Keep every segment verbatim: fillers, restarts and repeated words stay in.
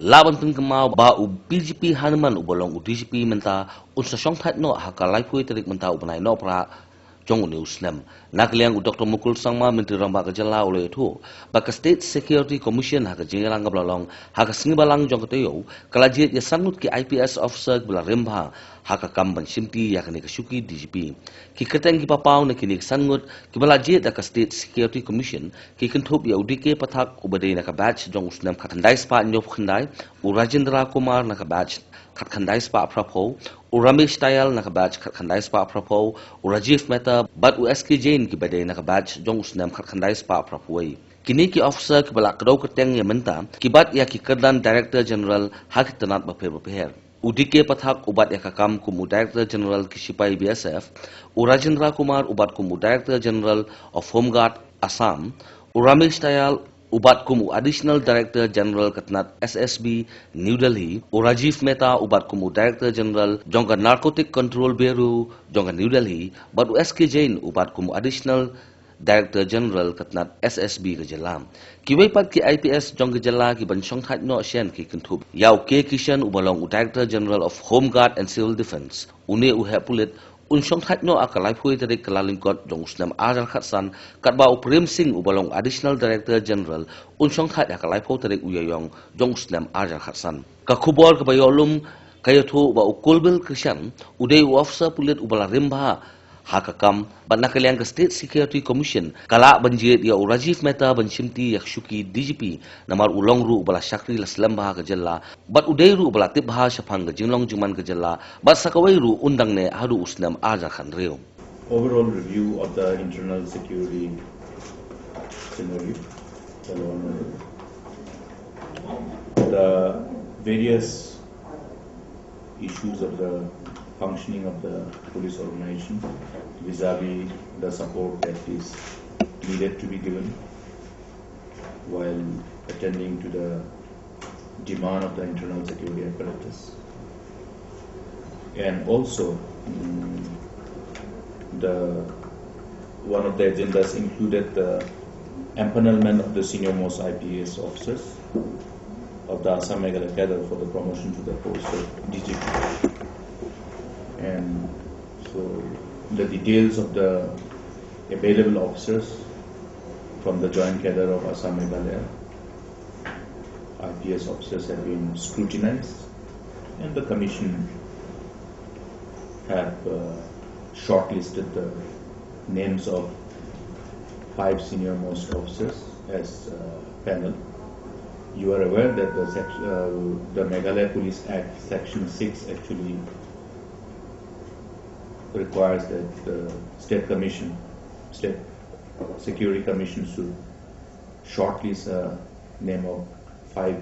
Lah ban pynkynmaw ba u P G P Hanuman uba long u D G P mynta un sa shongthait noh ha ka laiphew tarik mynta u bnai Nohprah jong une u snem. Na ka liang u Doctor Mukul Sangma, Myntri Rangbah ka jylla, u la ïathuh ba ka State Security Commission ha ka jingïalang kaba la long ha ka sngi Balang jong ka taïew ka la jied ïa san ngut ki I P S officer kiba la rim bha ha ka kam ban shimti ïa kane ka shuki D G P. Ki kyrteng kiba paw na kine ki san ngut kiba la jied da ka State Security Commission ki kynthup ïa u D K Pathak uba dei na ka batch jong u snem khatkhyndai spah hynñiewphew khyndai, u Rajendra Kumar na ka batch khatkhyndai spah phraphew, u Ramesh Tayal na ka batch khatkhyndai spah phraphew, u Rajiv Mehta bad u S K Jain kiba dei na ka batch jong u snem khatkhyndai spah phraphew wei. Kine ki officer kiba la kdew kyrteng ïa mynta ki bat ïa ki kyrdan Director General ha ki tnat bapher bapher. U D K Pathak u bat ïa ka kam kum u Director General ki shipai B S F, u Rajendra Kumar u bat kum u Director General of Home Guard Assam, u Ramesh Tayal u bat kum u Additional Director General ka tnat S S B New Delhi, u Rajiv Mehta u bat kum u Director General jong ka Narcotic Control Bureau jong ka New Delhi, bad u S K Jain u bat kum u Additional Director General ka tnat S S B ka jylla. Kiwei pat ki I P S jong ka jylla kiban shongthait noh shen ki kynthup ïa u K Kishan uba long u Director General of Home Guard and Civil Defence. Une u heh pulit un shongthait noh ha ka laiphew tarik Kyllalyngkot jong u snem ar hajar khatsan, katba u Prem Singh uba long Additional Director General un shongthait ha ka laiphew tarik u Ïaïong jong u snem ar hajar khatsan. Ka khubor kaba ïoh lum ka ïathuh ba u Kulbir Kishan u dei u officer pulit uba la rim bha ha ka kam, bad na ka liang ka State Security Commission ka lah ban jied ïa u Rajiv Mehta ban shimti ïa ka shuki D G P, namar u long ruh uba la shakri la slem bha ha ka jylla, bad u dei ruh uba la tip bha shaphang ka jinglong jingman ka jylla, bad sa kawei ruh un dang neh haduh u snem ar hajar khathynriew. Overall review of the internal security scenario, the law and order, the various issues of the functioning of the police organization vis-a-vis the support that is needed to be given while attending to the demand of the internal security apparatus. And also, mm, the one of the agendas included the empanelment of the senior most I P S officers of the Assam Meghalaya cadre for the promotion to the post of D G P. And so the details of the available officers from the joint cadre of Assam Meghalaya I P S officers have been scrutinized, and the commission have uh, shortlisted the names of five senior most officers as uh, panel. You are aware that the, sec- uh, the Meghalaya Police Act Section six actually requires that the state commission, state security commission should shortlist a name of five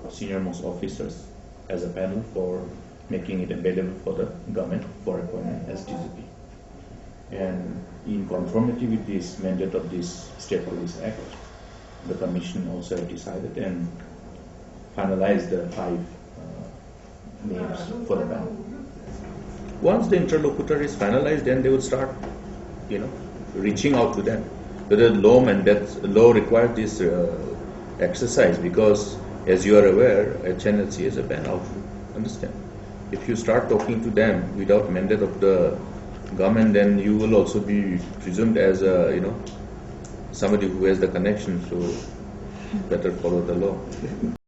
senior most officers as a panel for making it available for the government for appointment as D G P. And in conformity with this mandate of this State Police Act, the commission also have decided and finalized the five uh, names for the panel. Once the interlocutor is finalized, then they would start, you know, reaching out to them. But the law mandates, law requires this uh, exercise because, as you are aware, H N L C is a ban out. Understand? If you start talking to them without mandate of the government, then you will also be presumed as a, you know, somebody who has the connection. So better follow the law.